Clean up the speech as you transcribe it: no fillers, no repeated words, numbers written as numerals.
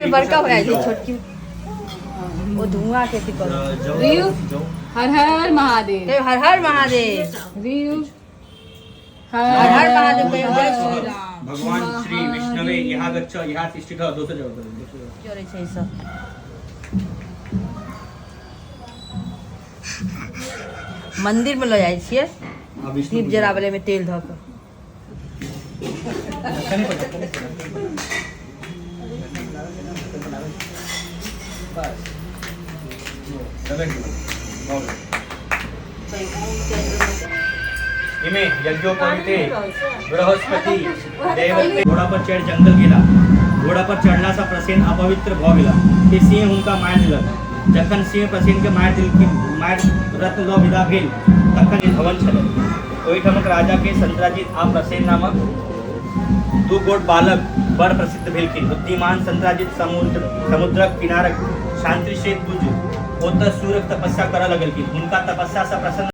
बड़का हो जाइ छै, छोटकी ओ धुआं के अथी करू। रियू, हर हर महादेव। कहियो हर हर महादेव। रियू, हर हर महादेव कहियो। जय श्री राम। भगवान श्री विष्णवे यहाँ गच्छ यहाँ तिष्ठित। दोसर जगह करू, दोसर जगह। चलै छै ई सब। मंदिर मे लऽ जाइ छियै। आ विष्णु दीप पूजा। जराबै मे तेल धऽ कऽ। कनी पर, कनी पर। बस। रगड़ दियौ। भऽ गेल। इमे यज्ञोपवीते बृहस्पति देवते। घोड़ा पर चढ़ि जंगल गेला। घोड़ा पर चढ़लासँ प्रसेन अपवित्र भऽ गेला। से सिंह हुनका मारि देलक। जखन सिंह प्रसेनके मारि देलखिन, मारि रत्न लऽ विदा भेल, तखन ई भवन छलै। ओहिठामक राजाके संत्राजीत आ प्रसेन नामक दू गोट बालक बड़ प्रसिद्ध भेलखिन। बुद्धिमान संत्राजीत समुद्रक किनारक शांतिश्रेत बुझ ओतऽ सूर्यक तपस्या करऽ लगलखिन। हुनका तपस्यासँ प्रसन्न